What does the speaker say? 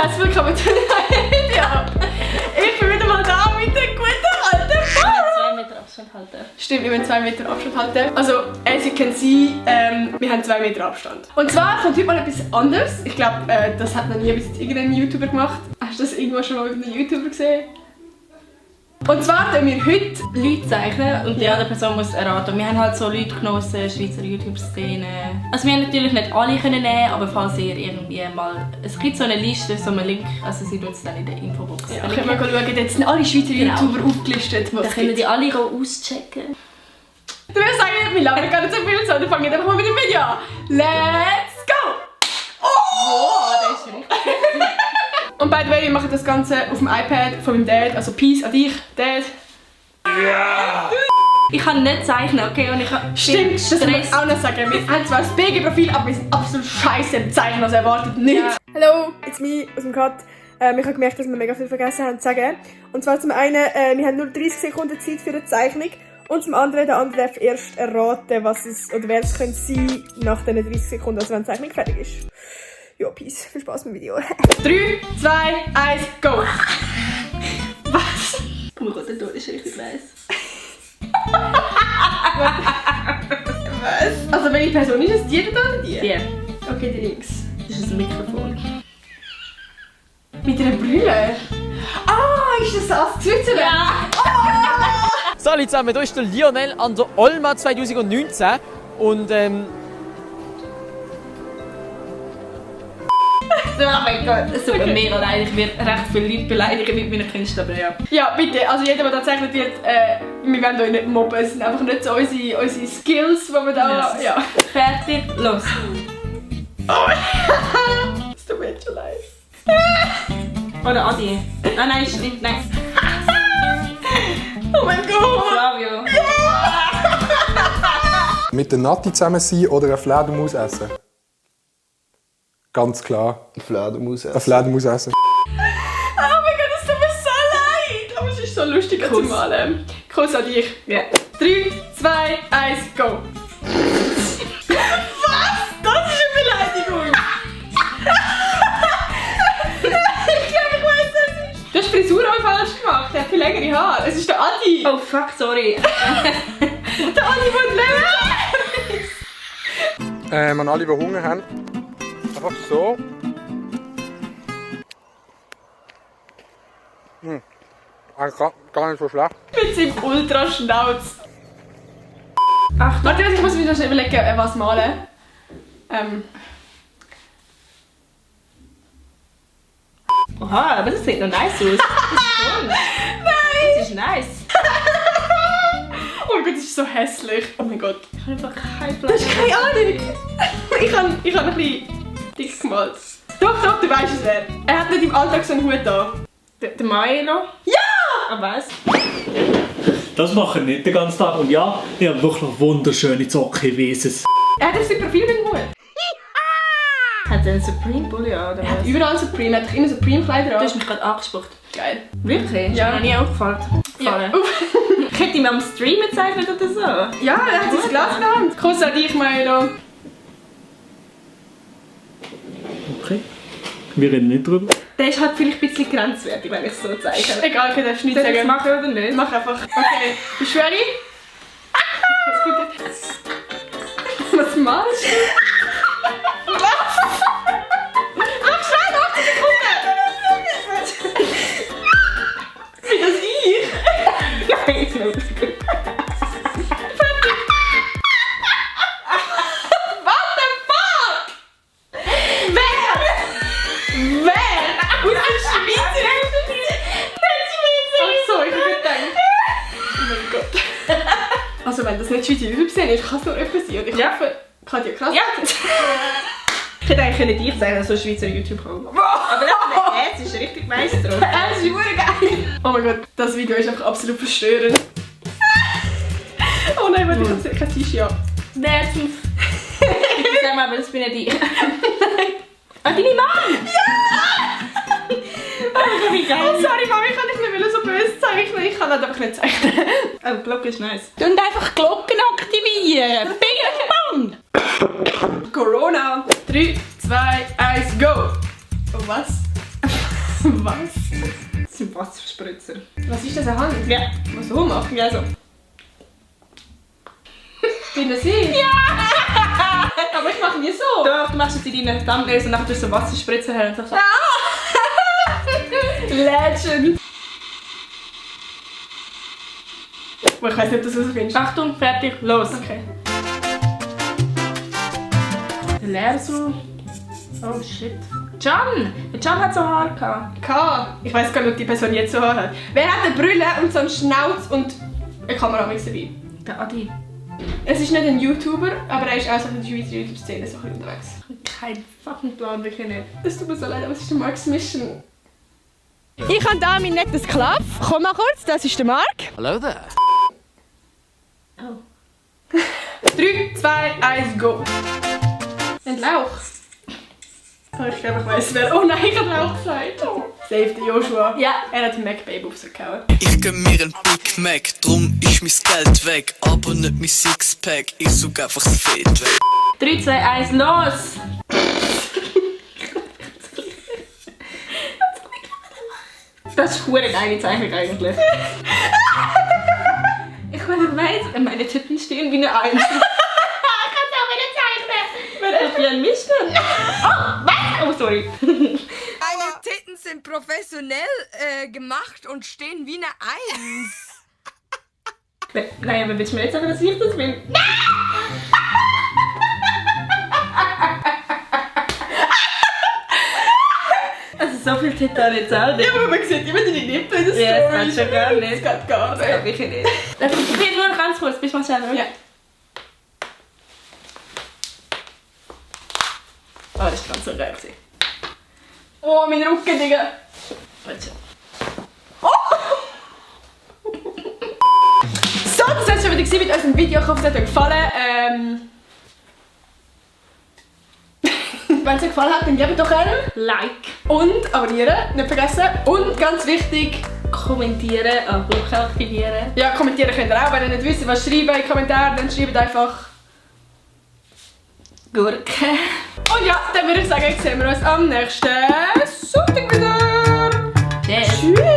herzlich willkommen zu einem neuen Video. Ich bin wieder mal da mit dem guten alten Baro. 2 Meter Abstand halten. Stimmt, wir müssen 2 Meter Abstand halten. Also, as you can see, wir haben 2 Meter Abstand. Und zwar kommt heute mal etwas anderes. Ich glaube, das hat noch nie bis jetzt irgendein YouTuber gemacht. Hast du das irgendwo schon mal mit einem YouTuber gesehen? Und zwar zeichnen wir heute Leute zeichnen und die andere Person muss erraten. Wir haben halt so Leute genossen, Schweizer YouTube-Szene. Also wir haben natürlich nicht alle können nehmen, aber falls ihr irgendwie mal... Es gibt so eine Liste, so einen Link, also sie tut es dann in der Infobox. Ja, können wir schauen, jetzt sind alle Schweizer YouTuber aufgelistet. Dann können die alle auschecken. Du willst sagen, wir labern gar nicht so viel, sondern fangen einfach mal mit dem Video an. Let's go! Oh, das ist richtig. Und by the way, wir machen das Ganze auf dem iPad von meinem Dad, also Peace an dich, Dad. Ja! Ich kann nicht zeichnen, okay? Und ich habe Stimmt, das muss ich auch noch sagen. Wir haben zwar das BG-Profil, aber wir sind absolut scheiße im Zeichnen, also erwartet nicht. Ja. Hallo, it's me aus dem Cut. Ich habe gemerkt, dass wir mega viel vergessen haben zu sagen. Und zwar zum einen, wir haben nur 30 Sekunden Zeit für eine Zeichnung. Und zum anderen, der andere darf erst erraten, was es oder wer es könnte sein nach diesen 30 Sekunden, also wenn die Zeichnung fertig ist. Ja, peace. Viel Spaß mit dem Video. 3, 2, 1, go! Was? Oh mein Gott, der Ton ist richtig weiss. Was? Also welche Person ist es? Die oder die? Die. Okay, die links. Das ist ein Mikrofon. Mit einer Brille? Ah, ist das das Zwitzerl? Ja! Salut zusammen, hier ist der Lionel an der Olma 2019 und Oh mein Gott, es tut mir mega leid. Ich werde recht viele Leute beleidigen mit meinen Künstlern, aber ja. Ja, bitte. Also jeder, der da gezeichnet wird, wir wollen euch nicht mobben. Es sind einfach nicht so unsere Skills, die wir da... Ja. Fertig, los. Es tut mir jetzt schon leid. Oder Adi. Nein, stimmt, nein. Oh mein Gott! Flavio. Mit der Nati zusammen sein oder eine Fledermaus essen? Ganz klar. Eine Fledermaus Eine Fledermaus essen. Oh mein Gott, es tut mir so leid! Aber es ist so lustig zu malen. Kuss an dich. Ja. 3, 2, 1, go! Was? Das ist eine Beleidigung! Ich glaube, ich weiß es. Du hast die Frisur auch falsch gemacht. Er hat viel längere Haare. Es ist der Adi. Oh fuck, sorry. Der Adi will leben! An alle, die Hunger haben, einfach so. Eigentlich gar nicht so schlecht. Mit seinem Ultraschnauz. Achtung. Warte, ich muss mir noch schnell überlegen, was malen. Oha, aber das sieht noch nice aus. Das ist cool. Nein! Das ist nice. Oh mein Gott, das ist so hässlich. Oh mein Gott. Ich habe einfach kein Du Plan. hast keine Ahnung. Ich habe ein bisschen dick gemalt. Doch, du weißt es wer. Er hat nicht im Alltag so einen Hut an. Der Milo? Ja! Ah, was? Das mache ich nicht den ganzen Tag. Und ja, ich habe wirklich wunderschöne Socken, ich weiss es. Er hat auf sein Profil mit dem Hut. Hat er einen Supreme Bulli an, oder Er hat was? überall Supreme, er hat doch immer Supreme-Kleider Du an. hast mich gerade angespuckt. Geil. Wirklich? Ist Ja. mir noch nie aufgefallen. Ja. Ich hätte ihn am Stream gezeichnet oder so. Ja, er hat sein Glas in der Hand. Kuss an dich, Milo. Okay. Wir reden nicht drüber. Der ist halt vielleicht ein bisschen grenzwertig, wenn ich es so zeichne. Egal, okay, darfst du nicht Soll ich es sagen. machen oder nicht? Mach einfach. Okay. Bist du ready? Was malst du? Was? Mach schnell, 8 Sekunden! Wie das ich? Nein, ist noch nicht gut. What the fuck? Wer? Aus der Schweiz? Ach so, ich hab gedacht. Oh mein Gott. Also wenn das nicht Schweizer YouTube sehen ist, kann es nur etwas sein. Und ich hoffe, Katja, krass. Ja! Ich hätte eigentlich dich zeichnen, so Schweizer YouTube-Kanal. Aber das ist richtig weiss drauf. Das ist verdammt geil. Oh mein Gott, das Video ist einfach absolut verstörend. Oh nein, warte, ich hab kein T-Shirt an. Wer zum... Ich sag mal, aber das bin ja die... Ah, deine Mann! Ja! Oh, wie geil. Oh sorry Mama, ich kann dich nicht so böse zeichnen. Ich kann das einfach nicht zeichnen. Oh, die Glocke ist nice. Und einfach Glocken aktivieren. Bing, bang! Corona. 3, 2, 1, go! Oh was? Was? Das sind Wasserspritzer. Was ist das, eine Hand? Ja. Was so machen? Ja, so. Bin das ich? Ja! Aber ich mache nie so. Doch, du machst jetzt in deinen Thumbnails und dann tust du so Wasserspritzer her und sagst so... Legend! Oh, ich weiß nicht, ob du das rausfindest. Achtung, fertig, los. Okay. Der Lehrstuhl. Oh shit. Can! Der Can hat so Haare gehabt. K. Ich weiß gar nicht, ob die Person jetzt so Haare hat. Wer hat eine Brille und so einen Schnauz und eine Kamera mit dabei? Der Adi. Es ist nicht ein YouTuber, aber er ist auch so in der Schweizer YouTube-Szene so ein bisschen unterwegs. Kein fucking Plan, wirklich nicht. Es tut mir so leid, aber es ist der Mark's Mission. Ich habe da mein nettes Klaff. Komm mal kurz, das ist der Mark. Hello there. Oh. 3, 2, 1, go! Ein Lauch. Oh, ich glaube, ich weiss wer. Oh nein, ich habe Lauch gesagt. Oh. Save the Joshua. Ja. Er hat den MacBabe aufgehauen. Ich gönn mir ein Big Mac, drum ist mein Geld weg, aber nicht mein Sixpack, ich such einfach das Fett weg. 3, 2, 1, los! Das ist eine geile Zeichnung eigentlich. Ich weiss, meine Titten stehen wie eine 1. Ich kann es auch wieder zeichnen. Fabian Mischner. Oh, was? Oh, sorry. Meine Titten sind professionell gemacht und stehen wie eine 1. Nein, aber willst du mir jetzt sagen, dass ich das bin? Also so viel Titten habe ich jetzt auch nicht. Ja, aber man sieht immer deine Nippel in der Story. Ja, das geht schon gar nicht. Das geht gar Das nicht. geht wirklich nicht. Ich bin nur ganz kurz, bist du mal selber? Ja. Oh, das ist ganz so geil. Oh, mein Rücken, Digga. Warte. So, das war es schon wieder mit unserem Video. Ich hoffe, es hat euch gefallen. Wenn es euch gefallen hat, dann gebt doch einen Like. und abonnieren, nicht vergessen. Und ganz wichtig, Kommentieren, Glocke aktivieren. ja, kommentieren könnt ihr auch. Wenn ihr nicht wisst, was schreiben in den Kommentaren, dann schreibt einfach Gurke. Und ja, dann würde ich sagen, sehen wir uns am nächsten Sonntag wieder. Tschüss. Tschüss.